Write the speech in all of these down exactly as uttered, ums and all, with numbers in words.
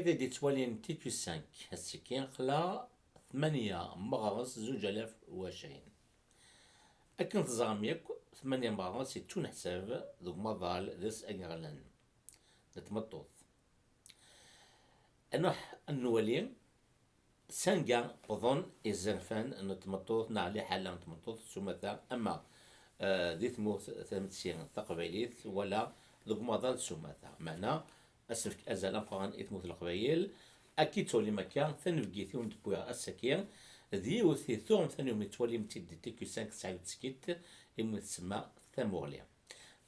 I d-yettwalin T Q cinq, ass-agi aql-aɣ tmanya meɣres zuǧ alaf u ɛecrin. Akken teẓram yakk, tmanya meɣres yettuneḥsab deg umaḍal d ass ageɣlan n tmeṭṭut. Ad nruḥ ad nwali sanga wwḍen izerfan n tmeṭṭut neɣ liḥala n tmeṭṭut s umata, ama eh, di tmurt tametsi taqbaylit wala deg umaḍal s umata. Meɛna ad s-nefk azal ameqqran i tmurt n Leqbayel. Akka i tettwalim akka, tanebgit i wen-d-wwiɣ ass-agi d yiwet i tuɣem tanumi tettwalim-tt-id di T Q cinq tesɛa-d tsekkit imi tsemma Tamuɣli.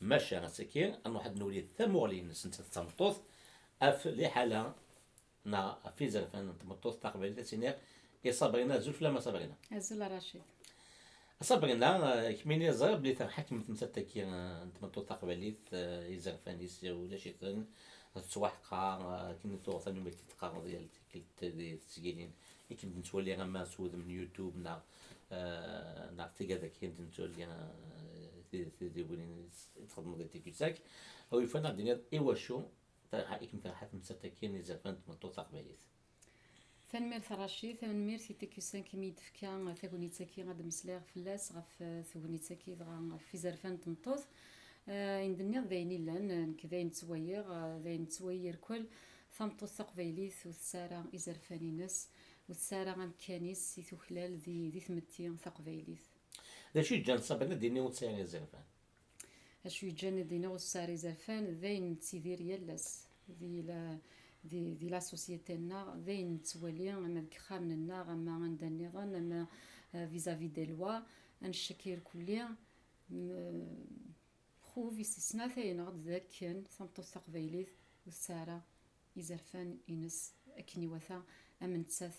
Maca ass-agi ad nruḥ ad nwali tamuɣli-nnes nettat d tameṭṭut ɣef liḥala neɣ ɣef izerfan n tmeṭṭut taqbaylit, ad s-iniɣ i Sabrina. Azul fell-am a Sabrina. Azul a Racid. A Sabrina, eh, kemmini ẓriɣ belli terḥa-kem temsalt-agi, eh, n tmeṭṭut taqbaylit, eh, izerfan-is ulac-iten, tettwaḥqer, eh, akken i tuɣ tanumi d-teqqareḍ yal tikkelt di tesgilin i kem-d-nettwali ama s wudem n YouTube neɣ, eh, neɣ tigad akken d-nettwali, eh, ti- tidiwin i txedmeḍ di T Q cinq. Awi ufan ad d-tiniḍ i wacu terḥa, i kem-terḥa temsalt-agi n izerfan n tmeṭṭut taqbaylit. Tanemmirt a Racid, tanemmirt i T Q cinq imi yi-d-tefka tagnit-agi ad d-mmeslayeɣ fell-as, ɣef, eh, tegnit-agi dɣa ɣef izerfan n tmeṭṭut. Eh, ayen d-nniɣ d ayen illan, eh, nekk d ayen ttwaliɣ, eh, d ayen nettwali irkel. Tameṭṭut taqbaylit ur tesɛi ara izerfan-ines, ur tesɛi ara amekkan-is i tuklal di, di tmetti taqbaylit. D acu yeǧǧan Sabrina ad d-tini ur tesɛi izerfan? Acu yeǧǧan ad d-iniɣ ur tesɛi ara izerfan, d ayen nettidir yal ass di la, di, di la société-nneɣ, d ayen nettwali ama deg yixxamen-nneɣ, ama anda nniḍen, ama, eh, vis-à-vis des lois, ad ncekk irkelli, m-, xuf, is-, isnatayen-aɣ-d d akken tameṭṭut taqbaylit ur tesɛi ara izerfan-ines akken iwata, am nettat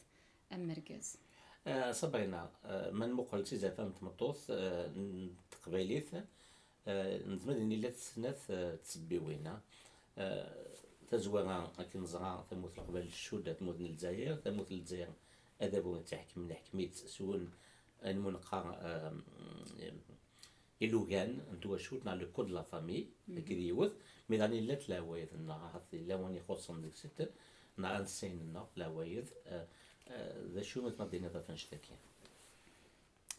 am argaz. Eh, Sabrina, eh, ma nmuqel s izerfan n tmeṭṭut, eh, n teqbaylit, eh, nezmer ad nini llant snat, eh, tsebbiwin, eh. Tazwara, akken neẓra, tamurt n Leqbayel tcudd ar tmurt n Lezzayer, tamurt n Lezzayer adabu i tt-iḥekmen iḥkem-itt s win n win neqqar, eh, ilugan n twacult neɣ le code de la famille, akked yiwet, mi daɣen llant leɛwayed neɣ ahat yella win ixuṣṣen deg-sent, neɣ ansayen-nneɣ leɛwayed, eh, eh, d acu i tebɣiḍ ad d-tiniḍ ɣef annect-agi?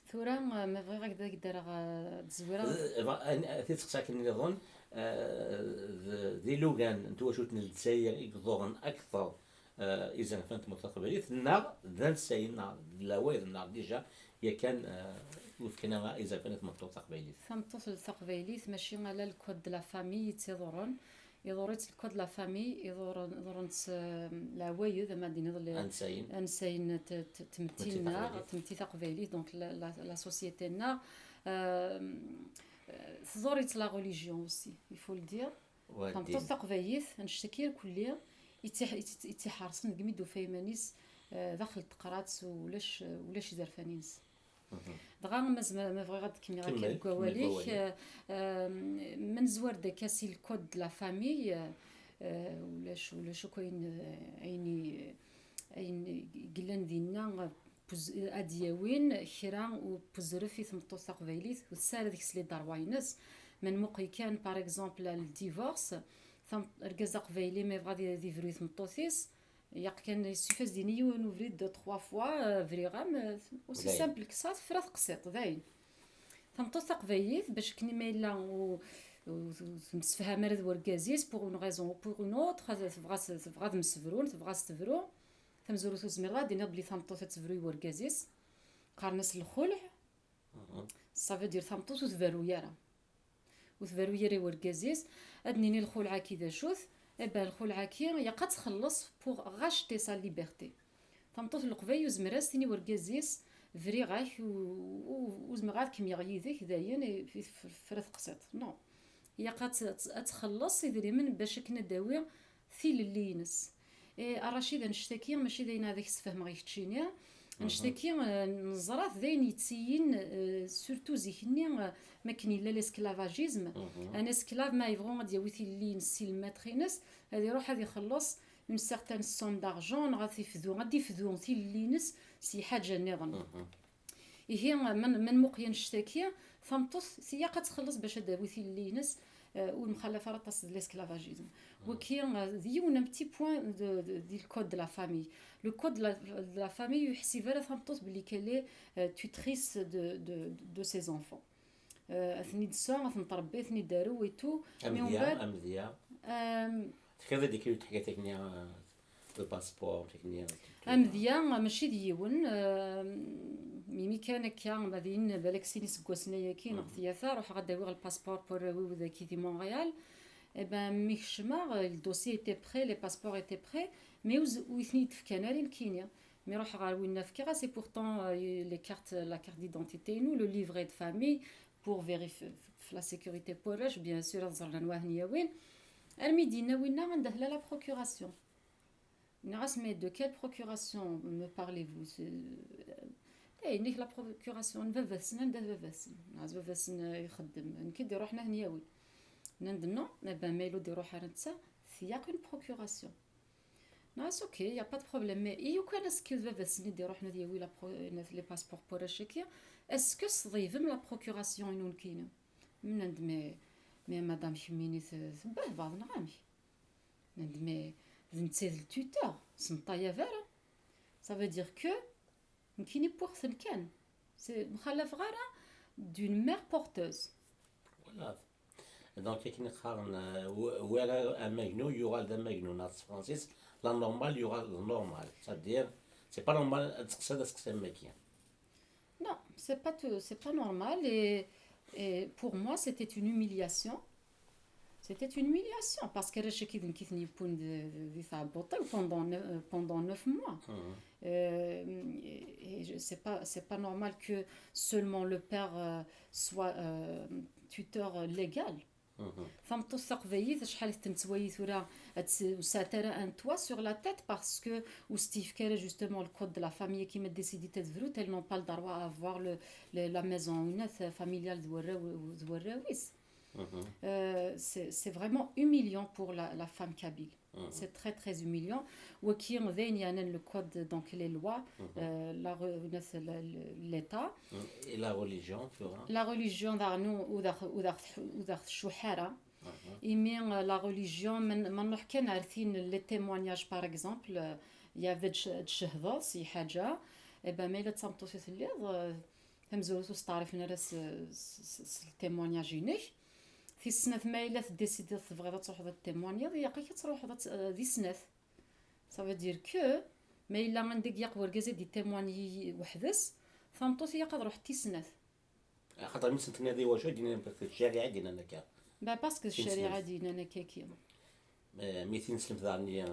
Tura, eh, ma bɣiɣ ad ak-d-rreɣ, eh, ad d-zwireɣ. Eh, eh, tiseqsa akken nniḍen, eh, d, d ilugan n twacult n Lezzayer i iḍurren akteṛ, eh, izerfan n tmurt taqbaylit, neɣ d ansayen, neɣ d leɛwayed, neɣ déjà yakan, eh, ur fkan ara izerfan i tmeṭṭut taqbaylit? Tameṭṭut taqbaylit mačči ala le code de la famille i tt-iḍurren, iḍurr-itt le code de la famille, iḍurren, iḍurren-tt, eh, leɛwayed, ama ad d-iniḍ le-, ansayen, ansayen n t-, t-, tmetti-nneɣ, taqbaylit, tmetti taqbaylit, donc la, la, la société-nneɣ, eh, eh, tḍurr-itt la religion aussi, il faut le dire. Tameṭṭut taqbaylit, annect-agi irkelli, i tt-, i tt-, i tt-iḥerṣen deg mi d-tufa iman-is, eh, daxel n teqrat, ulac, ulac izerfan-ines. Dɣa, ma zma-, ma bɣiɣ ad kemmleɣ akka deg wawal-ik, eh, eh, ma nezwar-d akka si le code de la famille, eh, ulac, ulac akk ayen, ayen i, ayen i yellan dinna, eh, puz-, ad d-yawin kra n uzref i tmeṭṭut taqbaylit, ur tesɛi ara deg-s les droits-ines. Ma nmuqel kan, par exemple, le divorce, tam-, argaz aqbayli ma yebɣa ad y-, ad yebru i tmeṭṭut-is, yaq kan, il suffit ad s-d-yini yiwen ubrid, deux, trois fois, euh, briɣ-am, euh, aussi simple que ça, tefra teqsiṭ, dayen. Tameṭṭut taqbaylit, bac akken ma yella u-, u-, ur temsefham ara d wergaz-is, pour une raison ou pour une autre, tebɣa s-, tebɣa ad msebrun, tebɣa ad s-tebru. Tamezwarut, ur tezmireḍ ara ad d-tiniḍ belli tameṭṭut ad tebru i wergaz-is. Qqaren-as lxulɛ. Ça veut dire tameṭṭut ur tberru ara. Ur tberru ara i wergaz-is. Ad d-nini lxulɛa-agi d acu-t? Eh ben, lxulɛa-agi, yaq ad txelleṣ pour racheter sa liberté. Tameṭṭut n Leqbayel ur tezmir ara ad s-tini i wergaz-is, briɣ-ak, u-, u-, ur zmireɣ ad kemmleɣ yid-k, dayen, i, i tef-, tefra teqsiṭ. Non. Yaq ad t-, ad txelleṣ idrimen bac akken ad d-tawi tilelli-ines. Eh, a Racid, annect-agi mačči d ayen ad ak-sfehmeɣ i keččini. Annect-agi, eh, neẓra-t d ayen yettiyin, eh, surtout zik-nni, eh, mi akken yella l'esclavagisme. Un esclave, ma yebɣu ad d-yawi tilelli-ines si le maître-ines, ad iruḥ ad ixelleṣ une certaine somme d'argent, neɣ ad ifdu, ad d-ifdu tilelli-ines si lḥaǧa nniḍen. Ihi, ma n-, ma nmuqel annect-agi, tameṭṭut yaq ad txelleṣ bac ad d-tawi tilelli-ines, Euh, ur mxallaf ara aṭas d l'esclavagisme. Waki, euh, d yiwen, un petit point de, de, di le code de la famille. Le code de la, de la famille ur yeḥsib ara tameṭṭut belli qu'elle est, euh, tutrice de, de, de ses enfants. Euh, ad ten-id-tsew, ad ten-tṛebbi, ad ten-id-tarew et tout. Mais on va... Amedya, amedya. Euh, Tekkiḍ-d akken teḥkaḍ akken, euh, le passeport, akken, euh, amedya mačči d yiwen, euh, imi kan akka, ma din balak sin iseggasen ayaki neɣ tlata, ruḥeɣ ad d-awiɣ le passeport pour warraw-iw dagi di Montréal. Eh ben, mi kecmeɣ, euh, le dossier était prêt, les passeports étaient prêts, mais ur z-, ur yi-ten-id-fkan ara nekkini. Mi ruḥeɣ ɣer winna fkiɣ-as, et pourtant, euh, les cartes, la carte d'identité-inu, le livret de famille, pour vérifier la sécurité pour warrac, bien sûr, ad ẓren anwa ad ten-yawin. Armi d-yenna winna anda tella la procuration. Nniɣ-as, mais de quelle procuration me parlez-vous? C'est, euh, eh, yenna-k la procuration n baba-tsen, anda d baba-tsen? Nniɣ-as, baba-tsen, euh, ixeddem, nekk i d-iruḥen ad ten-yawi. Nnan-d, non, eh ben, ma yella ur d-iruḥ ara netta, il y a qu'une procuration. Nniɣ-as, ok, il y a pas de problème, mais i yukan asekkil d baba-tsen i d-iruḥen ad yawi la pro-, les passeports pour warrac-agi, est-ce que tṣeḍibem la procuration-inu nekkini? Nnan-d, mais, mais madame, kemmini t-, tebbehbaḍ neɣ amek? Nnan-d, mais d netta i d le tuteur, ur smeṭṭayab ara. Ça veut dire que nekkini wwiɣ-ten kan. C'est, mxallafeɣ ara d'une mère porteuse. Voilà. Donc, akken i qqaren, euh, w-, wara amagnu yuɣal d amagnu, neɣ s tefransist, la normale yuɣal d normal. C'est-à-dire, c'est pas normal ad teqsiḍ aseqsi am wagi. Non, c'est pas tout, c'est pas normal et, et pour moi, c'était une humiliation. C'était une humiliation parce que arrac-agi d nekk i ten-yewwin d, d, di tɛebbuḍt-iw pendant ne-, euh, pendant neuf mois. Euh, et, et je, c'est pas, c'est pas normal que seulement le père, euh, soit, euh, tuteur légal. Tameṭṭut taqbaylit, acḥal i tettwayi tura, ad tt-, ur tesɛi ara un toit sur la tête parce que ur s-t-yefki ara justement le code de la famille qui m'a décidé de brut, elles n'ont pas le droit à avoir le, le, la maison, une aide familiale d warraw, d warraw-is. Euh, c'est, c'est vraiment humiliant pour la, la femme kabyle. C'est très, très humiliant. Waki d ayen yeɛnan le code, donc les lois, euh, la re-, le, le, l'État. Et la religion, tu vois. La religion, daɣen, ur, ur, ur, ur, ur tcuḥḥ ara. Imi, euh, la religion, ma n-, ma nruḥ kan ar tin, les témoignages, par exemple, euh, il y avait d-, d-, tcehdeḍ si ḥaǧa, eh ben, ma yella d tameṭṭut i telliḍ, euh, tamezwarut ur steɛrifen ara s, s, s, s le témoignage-inek. Tis snat, ma yella teddisidiḍ tebɣiḍ ad truḥeḍ ad témoigniḍ, ilaq-ak ad truḥeḍ ad t-, euh, di snat. Ça veut dire que ma yella anda i ilaq wergaz ad d-itémoigni weḥd-s, tameṭṭut ilaq ad ruḥ tis snat. Axaṭer mi s-tenniḍ i wacu i d-yennan, parce que ccariɛa i d-yennan akka. Bah, parce que ccariɛa i d-yennan akka-ki. Eh, mi tineslemt daɣen i, eh,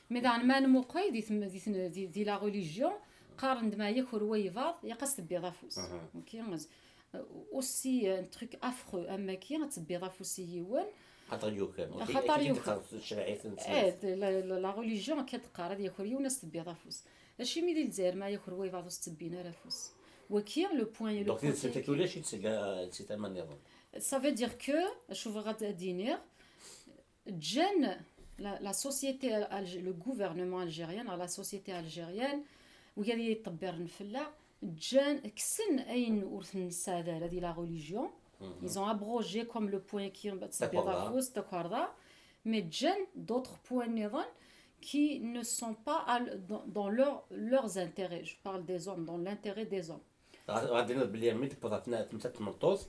Mais daɣen ma nmuqel di tem-, di ten-, di, di la religion, qqaren-d ma yaker waybaḍ, ilaq ad s-tebbiḍ afus. Ok, euh, aussi un truc affreux am waki, ad tebbiḍ afus i yiwen. Axaṭer yukan. Axaṭer yukan. Ccariɛa i ten-, eh, la, la, la religion akka d-teqqar, ad yaker yiwen ad s-tebbiḍ afus. Acimi di Lezzayer ma yaker waybaḍ ur s-ttebbin ara afus? Waki, le point, le point. Donc, c'est ulac-itt seg, euh, si tama nniḍen. Ça veut dire que, acu bɣiɣ ad d-iniɣ, ǧǧan la, la société alg-, le gouvernement algérien, la société algérienne, wigad i yeṭṭebbiren fell-aɣ, ǧǧan, kksen ayen ur ten-nesɛed ara di la religion. Ils ont abrogé comme le point qui, ad tebbiḍ afus, takerḍa. Mais ǧǧan d'autres points nniḍen qui ne sont pas à l-, dans, dans leur, leurs intérêts. Je parle des hommes, dans l'intérêt des hommes. Ɣa-, ɣa d-tiniḍ belli mi tewweḍ ɣer tna-, tmsalt n tmeṭṭut,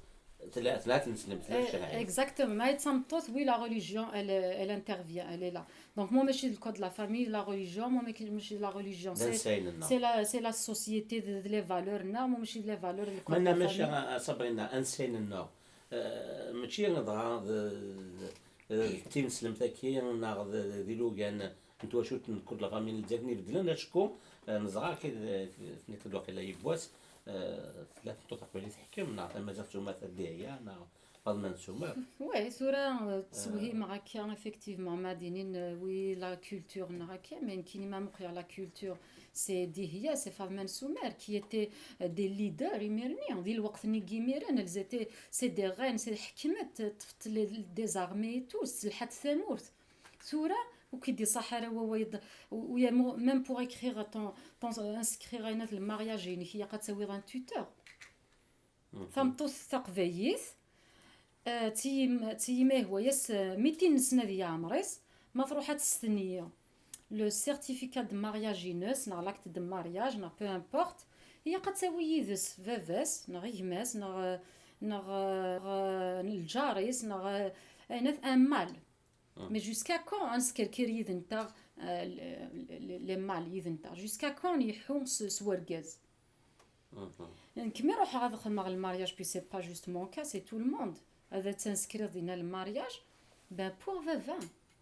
tella, tella tneslemt, tella ccariɛa. Exactement. Ma d tameṭṭut, oui, la religion, elle, elle intervient, elle est là. Donc, moi, mačči d le code de la famille, la religion, moi, mačči, mačči d la religion. C'est, c'est la, c'est la société de, de les valeurs, non, moi, mačči d les valeurs, le code de la famille. Mačči, a, a Sabrina, ansayen-nneɣ, eh, mačči dɣa d, d, d tineslemt-agi, neɣ d, d, d ilugan n twacult n code de la famille n Lezzayer i ibeddlen acku, eh, neẓra akka, eh, tenniḍ-d waqila yiwwas, eh, tella tmeṭṭut taqbaylit teḥkem, neɣ tamaziɣt tumert ad d-iheyya, neɣ Faḍma n Sumer. Oui, tura, euh, ttewhimeɣ akka, effectivement, ma d-inin, euh, oui, la culture neɣ akka, mais nekkini ma muqleɣ la culture, c'est Dihya, c'est Faḍma n Sumer, qui étaient, euh, des leaders imir-nni, di lweqt-nni n yimiren, elles étaient, c'est des reines, c'est ḥekmet, ṭṭfent les, des armées et tout, sselḥant tamurt. Tura, ur k-id-iṣaḥ ara wawal, ou, ou même pour écrire ton, ton, inscrire ayen at le mariage-inek, ilaq ad tawiḍ un tuteur. Tameṭṭut taqbaylit, Eh, d tiyim- d tiyima ihwa-yas, eh, mitin n sna di yeɛmer-is, ma truḥ ad testenyi le certificat de mariage-ines, neɣ l'acte de mariage, neɣ peu importe, ilaq ad tawi yid-s baba-s, neɣ gma-s, neɣ, eh, neɣ, eh, neɣ, eh, lǧar-is, neɣ, eh, ayen at-, un mâle. Mais jusqu'à quand ad neskerkir yid-nteɣ, eh, le- le- le- les mâles yid-nteɣ? Jusqu'à quand ad nleḥḥu s, s wergaz? Nekk mi ruḥeɣ ad xedmeɣ le mariage, puis c'est pas juste mon cas, c'est tout le monde. Ad, ad tansekriḍ dinna le mariage, ben pour baba.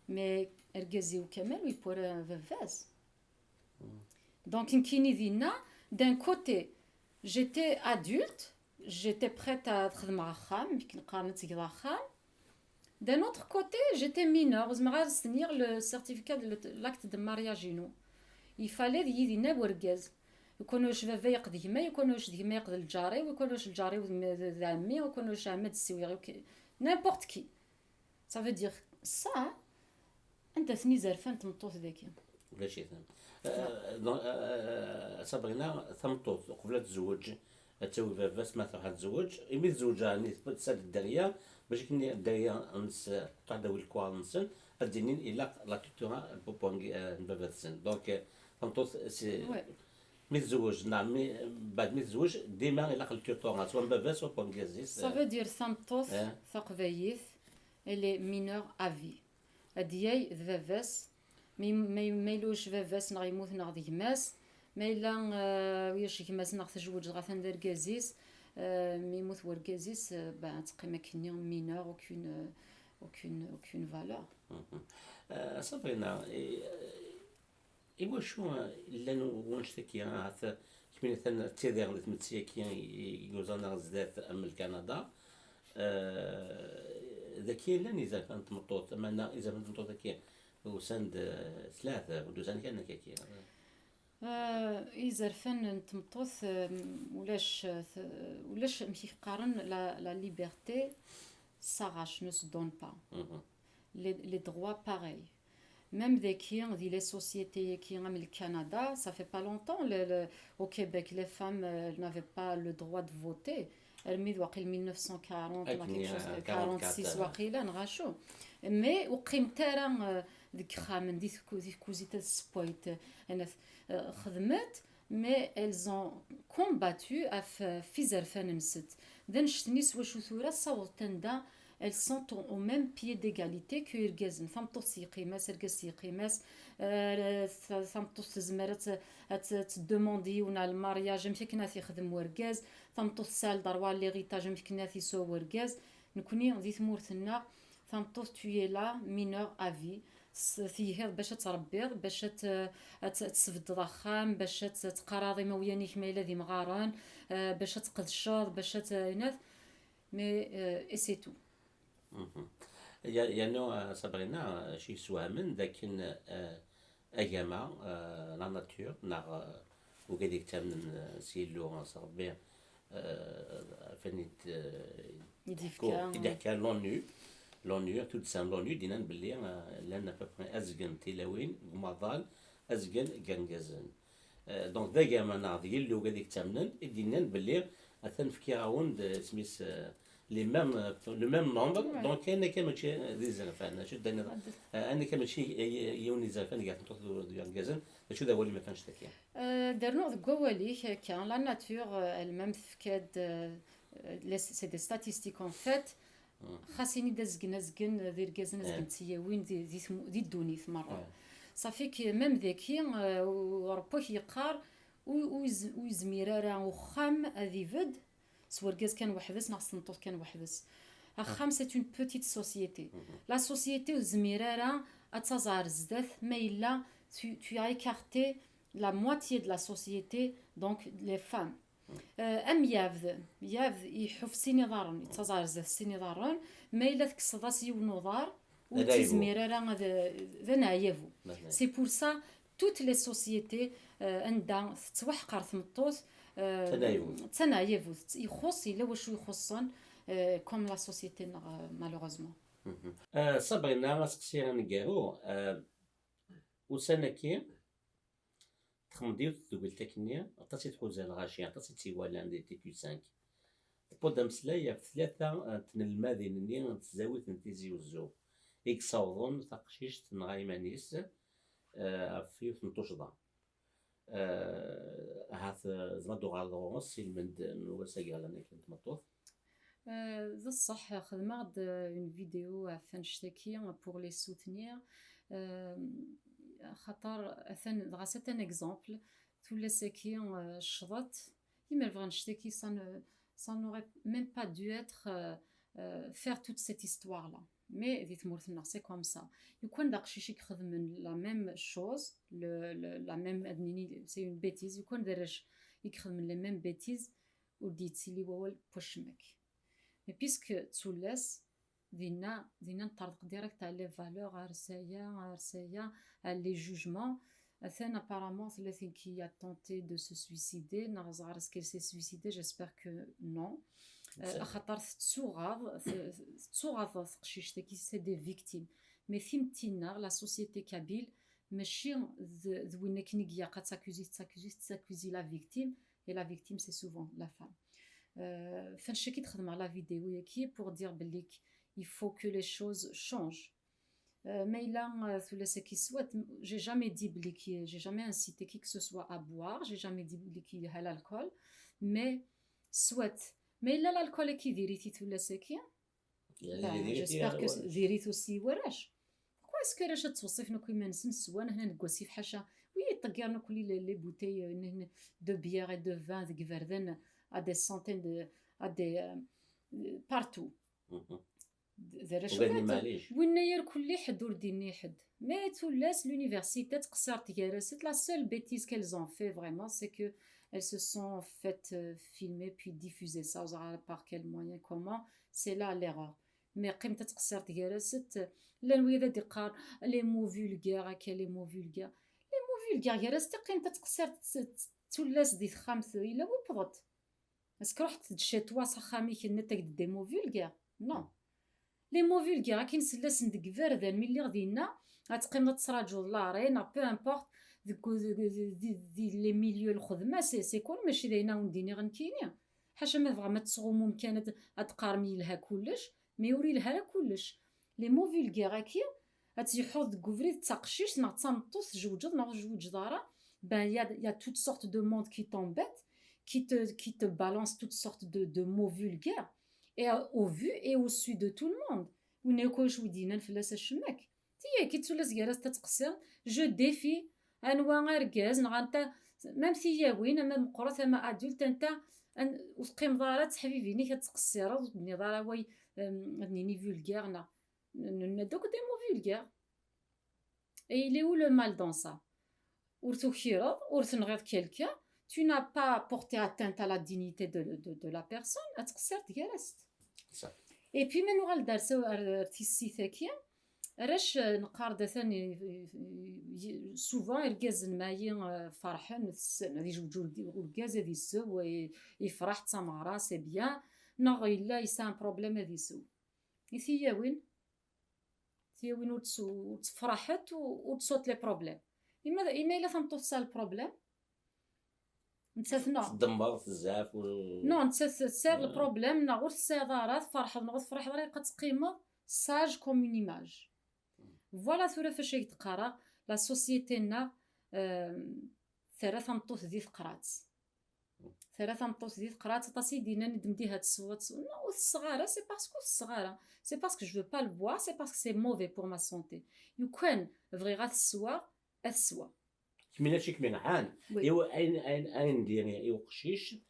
Mais argaz-iw Kamal, oui, pour, euh, baba-s. Donc nekkini dinna, d'un côté, j'étais adulte, j'étais prête à xedmeɣ axxam, mi ken-qqaren ad tgeḍ axxam. D'un autre côté, j'étais mineure, ur zmireɣ ara ad stenyiɣ le certificat de l'acte de mariage-inu. Il fallait ad yili dinna wergaz. Lukan ulac baba, yeqqed gma, lukan ulac d gma, yeqqed lǧar-iw, lukan ulac lǧar-iw d, d, d ɛemmi, lukan ulac ɛemmi, ad ssiwiɣ, ok. N'importe qui. Ça veut dire ça, anda-ten izerfan n tmeṭṭut dagi? Ulac-iten. Euh, donc, euh, Sabrina, tameṭṭut, uqbel ad tezweǧ, ad tawi baba-s ma tṛuḥ ad tezweǧ. Imi tezweǧ, ɛni tesɛa-d dderya, bac akken dderya-nnes, tṛuḥ ad tawi lekwaɣeḍ-nsen, ad d-inin ilaq la tutora n papa, euh, n baba-tsen. Donc, euh, tameṭṭut, c'est, ouais, mi tezweǧ, neɣ mi, mbeɛd mi tezweǧ, dima ilaq la tutora, soit n baba-s, soit n wergaz-is. Ça veut dire tameṭṭut, eh, taqbaylit, elle est mineure à vie. Ad d-yay d baba-s, ma, ma, ma yella ulac baba-s neɣ yemmut neɣ d gma-s, ma yella, euh, ulac gma-s neɣ tejweǧ dɣa atan d argaz-is, euh, mi yemmut wergaz-is, euh, ben, ad teqqim akkenni mineure, aucune, euh, aucune, aucune valeur. Mhm. Euh, Sabrina, et, euh, iwacu, euh, llan wanect-agi, ahat kemmini atan ttidiren di tmetti-agi i, i yuẓan ar zdat am Lkanada? Euh, dagi llan izerfan n tmeṭṭut, meɛna izerfan n tmeṭṭut-agi usan-d, euh, s leɛtab, ur d-usan kan akka-agi. Euh, izerfan n tmeṭṭut, euh, ulac, euh, t-, ulac amek i qqaren, la, la liberté s'arrache, ne se donne pas. Mhm. Les, les droits pareils. Même daki, di les sociétés-agi am le Canada, ça fait pas longtemps, le, le, au Québec, les femmes, euh, elles n'avaient pas le droit de voter. Armi d waqil mille neuf cent quarante, akken, quelque chose, euh, quarante-quatre, quarante-six, euh, waqila, neɣ acu. Mais ur qqiment ara, euh, deg yexxamen, di tku-, di tkuzit ad ssewwayent, euh, anat, euh, xedment, mais elles ont combattu ɣef, ɣef yizerfan-nsent. D annect-nni s wacu tura ssawḍent anda elles sont au, au même pied d'égalité que irgazen. Tameṭṭut s yeqqim-as, argaz s yeqqim-as, euh, ta-, tameṭṭut tezmer ad t-, ad t-, ad tdemandi yiwen ɣer lmaryaj, amek akken ad t-ixdem wergaz, tameṭṭut tesɛa le droit à l'héritage, amek akken ad t-yesɛu wergaz. Nekni, di tmurt-nneɣ, tameṭṭut, tu es là, mineure à vie. S-, telhiḍ bac ad tṛebbiḍ, bac ad t-, ad t-, ad tesbeddeḍ axxam, bac ad t-, ad teqqaraḍ imawlan-ik ma yella d imɣaren, euh, bac ad tqedceḍ, bac ad t-, inat, mais, euh, et c'est tout. Mhm. Ya-, yernu, euh, Sabrina, euh, acu yessewhamen d akken, euh, agama, euh, la nature, neɣ, euh, ugad i yettamnen, euh, s Yillu, s Ṛebbi, euh, afan i d-, euh, i d-yefka, i d-yeḥka l'ONU, l'ONU, tuddsa n l'ONU, d-inan belli, euh, llan à peu près azgen n tilawin deg umaḍal, azgen n yergazen. Euh, donc, d agama neɣ d Yillu ugad i yettamnen, i d-yennan belli atan fkiɣ-awen-d, euh, isem-is, euh, les mêmes, euh, le même nombre, ouais, donc ayen akka mačči d izerfan, acu d-tiniḍ, euh, ayen akka mačči y-, y-, yiwen izerfan gar tmeṭṭut d, d yergazen, acu d awal-im ɣef annect-agi? Euh, d rnuɣ deg wawal-ik akka, la nature, euh, elle-même tefka-d, euh, les, c'est des statistiques en fait, xas ini-d azgen, azgen d irgazen, azgen d tiyawin di, di tmu-, di ddunit merra. Safi que même daki, euh, u-, Ṛebbi ak yeqqar, ur, ur yez-, ur yezmir ara uxxam ad ibedd s wergaz kan weḥd-s neɣ s tmeṭṭut kan weḥd-s. Axxam, c'est une petite société. La société ur tezmir ara ad taẓ ar zdat ma yella tu, tu as écarté la moitié de la société, donc les femmes. Euh, am yabd, yabd iḥuf sin iḍarren, yettaẓ ar zdat sin iḍarren, ma yella tekkseḍ-as yiwen uḍar, ur yettizmir ara ad, d aneɛyabu. C'est pour ça, toutes les sociétés, euh, anda tettwaḥqer tmeṭṭut, euh, d taneɛyabut, ixuṣ, yella wacu ixuṣṣen, euh, comme la société-nneɣ, euh, malheureusement. Euh, Sabrina, aseqsi aneggaru, euh, ussan-agi, texdem-d yiwet tdukelt akkenni, aṭas i tḥuza lɣaci, aṭas i tt-iwalan di T Q cinq. Tewweḍ ameslay ɣef tlata n tnelmadin-nni n tzawit n Tizi Uzzu i yessawḍen taqcict tenɣa iman-is, eh, ɣef yiwet n tuccḍa. Eh, ahat, eh, tzemreḍ ad d-tuɣaleḍ ɣur-s i lmend n wass-agi ɣer lana kan n tmeṭṭut. Eh, d ṣṣeḥ, xedmeɣ-d, eh, une vidéo ɣef annect-agi pour les soutenir. Eh, xaṭer atan, dɣa c'est un exemple, tullas-agi, eh, ccḍet, imer bɣan annect-agi, ça ne, ça n'aurait même pas dû être, euh, euh, faire toute cette histoire-là. Mais di tmurt-nneɣ, c'est comme ça. Yukan d aqcic i ixedmen la même chose, le, le, la même, ad nini, c'est une bêtise. Yukan d arrac i ixedmen les mêmes bêtises, ur d-yettili wawal n wacemma. Mais puisque d tullas, dinna, dinna neṭṭerḍeq direct à les valeurs, ar saya, ar saya, à les jugements. Atan apparemment tella tin qui a tenté de se suicider, neɣ ẓer est-ce qu'elle s'est suicidée, j'espère que non. Euh, axaṭer tettuɣaḍ, t-, tettuɣaḍ teqcict-agi, c'est des victimes. Mais timetti-nneɣ, la société kabyle, mačči d, d win akken i ilaq ad takuzi, tettakuzi, tettakuzi la victime, et la victime, c'est souvent la femme. Euh, fannect-agi d-xedmeɣ la vidéo-agi pour dire belli il faut que les choses changent. Euh, ma yella, euh, tullas-agi swat, j'ai jamais dit belli ki, j'ai jamais incité qui que ce soit à boire, j'ai jamais dit belli ki yelha l'alcool, mais swat, ma yella l'alcool-agi diri-t i tullas-agi, ben, j'espère que diri-t aussi i warrac. Pourquoi est-ce que arrac ad ttweṣṣifen akk iman-nsen swan hna deg wasif ḥaca wi yeṭṭeggiren akk les, les bouteilles, euh, de bière et de vin deg iberdan à des centaines de, à des, euh, partout. D arrac. Winna irkelli ḥedd ur d-inni ḥedd. Mais tullas, l'université tqeṣṣirt gar-asent, la seule bêtise qu'elles ont fait vraiment, c'est que elles se sont faites, euh, filmer puis diffuser ça, ur ẓriɣ par quel moyen, comment, c'est là l'erreur. Mais qqimet ad tqeṣṣirt gar-asent, llan wid ad d-iqqar les mots vulgaires, akka les mots vulgaires. Les mots vulgaires gar-asent, qqimet ad tqeṣṣirt t-, t-, tullas di texxamt, yella wupḍet. Est-ce que ruḥ teǧǧ chez toi s axxam-ik net ak-d des mots vulgaires? Non. Les mots vulgaires, akken sellasen deg iberdan, mi lliɣ dinna, ad teqqimeḍ ad tettṛaǧuḍ l'arrêt, neɣ peu importe, deg, deg, deg, deg les milieux lxedma, c'est, c'est quoi, mačči d ayen a wen-d-iniɣ nekkini. Ḥaca ma tebɣam ad tesɣumum kan, ad, ad teqqarem yelha kullec, mais ur yelha ara kullec. Les mots vulgaires-agi, ad tt-yeḥuḍ deg ubrid d taqcict neɣ d tameṭṭut, tjewǧeḍ neɣ ur tjewǧeḍ ara, ben, il y a, il y a toutes sortes de monde qui t'embête, qui te, qui te balance toutes sortes de, de mots vulgaires, et, euh, au vu et au su de tout le monde. Win akk ur d-yennan fell-as acemma. Tiyagi d tullas gar-asent ad ttqeṣṣirent, je défie, anwa argaz, neɣ anta, même tiyawin, ama meqqret, ama adulte, anta, an-, ur teqqimeḍ ara d teḥbibin-ik ad ttqeṣṣireḍ, ur d-tenniḍ ara way, euh, ad nini vulgaire, neɣ n-, nenna-d akk des mots vulgaires. Et il est où le mal dans ça? Ur tukireḍ, ur tenɣiḍ quelqu'un, tu n'as pas porté atteinte à la dignité de, de, de la personne, ad tqeṣṣireḍ gar-asent. Et puis, ma nuɣal-d ar, ar, ar tissit-agi, arrac, eh, neqqar-d atan, eh, eh, souvent irgazen mayi, eh, ferḥen, tessen, ad yejweǧ urg-, urgaz ad isew, eh, yefreḥ d tameɣra, c'est bien, neɣ yella yesɛa un problème ad isew. I tiyawin? Tiyawin ur tt-, ur ttefraḥet, ur, ur ttsuṭ les problèmes. Ima, ima yella tameṭṭut tesɛa le problème, nettat neɣ tdemmeḍ tezɛef ur... Non, nettat tesɛiḍ le problème, neɣ ur tesɛiḍ ara, tferḥeḍ neɣ ur tefriḥeḍ ara, ilaq ad teqqimeḍ sage comme une image. Voilà tura fac ay d-qqareɣ, la société-nneɣ, euh, terra tameṭṭut di teqrat. Terra tameṭṭut di teqrat, aṭas i d-yennan i d-mdiha tessew, ad tessew. Non, ur tesseɣ ara, c'est parce que ur tesseɣ ara. C'est parce que je veux pas le boire, c'est parce que c'est mauvais pour ma santé. Yukan bɣiɣ ad t-sweɣ, ad t-sweɣ. Kemmini acu i kem-yenɛan. Oui. Iw-, ayen, ayen, ayen di, i uqcic,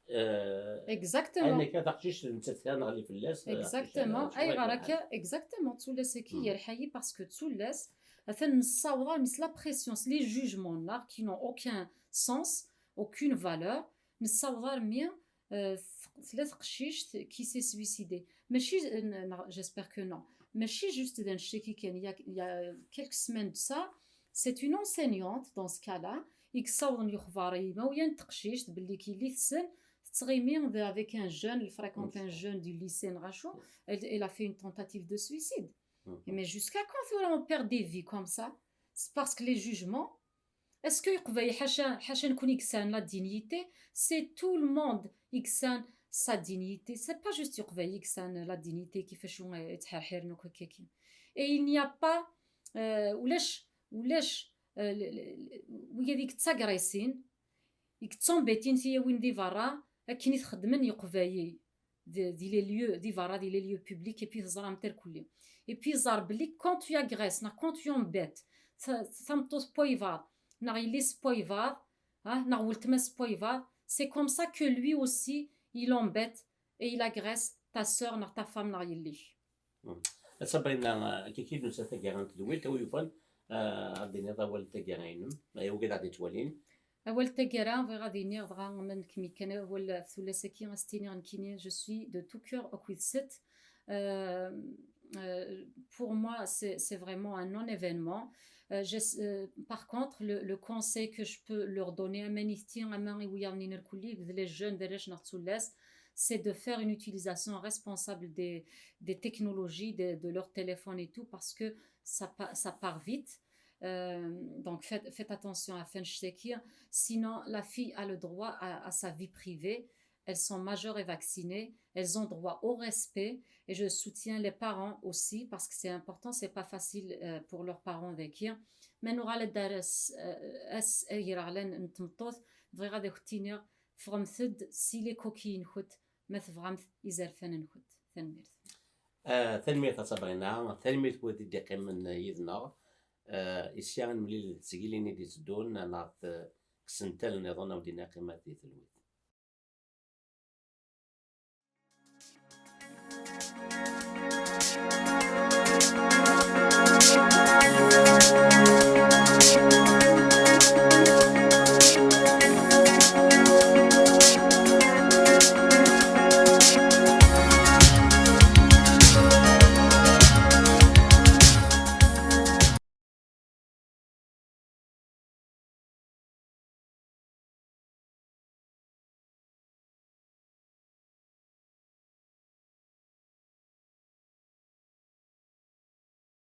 eh, exactement. Ayen akka taqcict nettat kra neɣli fell-as, eh, exactement. Ayɣer akka? Exactement. Tullas-agi yerḥa-yi parce que tullas, atan nessaweḍ armi s la pression, s les jugements-nneɣ qui n'ont aucun sens, aucune valeur, nessaweḍ armi, euh, tella teqcict qui s'est suicidée. Mačči, euh, neɣ, j'espère que non. Mačči juste d annect-agi kan, il y a, il y a quelques semaines de ça, c'est une enseignante, dans ce cas-là, i yessawḍen lexbar i yimawlan n teqcict, belli yelli tessen, tettɣimi d, avec un jeune, elle fréquente un jeune du lycée, neɣ acu, elle, elle a fait une tentative de suicide. Mais jusqu'à quand tura on perd des vies comme ça? C'est parce que les jugements, est-ce que Iqbayel, ḥaca, ḥaca nekkni i yesɛan la dignité, c'est tout le monde i yesɛan sa dignité. C'est pas juste Uqbayli i yesɛan la dignité, kif acu, euh, yettḥerḥiren akk akka-ki. Et il n'y a pas, euh, ulac, ulac, euh, le- le- le- wigad i yettagresin, i yettumbetin tiyawin di berra, akken i t-xeddmen Yeqbayel di, di les lieux, di berra, di les lieux publics, et puis teẓram-t irkelli. Et puis ẓer belli quand tu agresses, neɣ quand tu embêtes, ta- tameṭṭut n waybaḍ, neɣ yelli-s n waybaḍ, ah, neɣ weltma-s n waybaḍ, c'est comme ça que lui aussi, il embête et il agresse ta sœur, neɣ ta femme, neɣ yelli-k. Ass-a, Sabrina, akka i d-nusa taggara n tedwilt, a wi yufan, ah, ad d-tiniḍ awal n taggara-inem, ay wigad ad ɣ-d-yettwalin. Awal n taggara, bɣiɣ ad iniɣ dɣa, ma d nekk mi kan awal ɣef tullas-agi, ad s-ttiniɣ nekkini, je suis de tout cœur akked-s. Euh, euh, pour moi, c'est, c'est vraiment un non-événement. Euh, je- euh, par contre, le, le conseil que je peux leur donner, ama nitenti, ama i wiyaḍ-nni irkelli, d les jeunes, d arrac neɣ d tullas, c'est de faire une utilisation responsable des, des technologies, de, de leur téléphone et tout, parce que ça, pa- ça part vite. Euh, donc faites, faites attention à Fenchteki. Sinon, la fille a le droit à, à sa vie privée. Elles sont majeures et vaccinées. Elles ont droit au respect. Et je soutiens les parents aussi, parce que c'est important, c'est pas facile, euh, pour leurs parents daki. Ma nuɣal-d ar ass, euh, ass agraɣlan n tmeṭṭut, bɣiɣ ad akent-iniɣ, ffɣemt-d si les coquilles nkent, ma tebɣamt izerfan nkent. Tanemmirt. Ah, tanemmirt a Sabrina, tanemmirt wid i d-iqqimen yid-neɣ. Ah, isya ad nemlil deg tgilin i d-iteddun, neɣ deg isental nniḍen, a wen-d-iniɣ qqimet di telwit.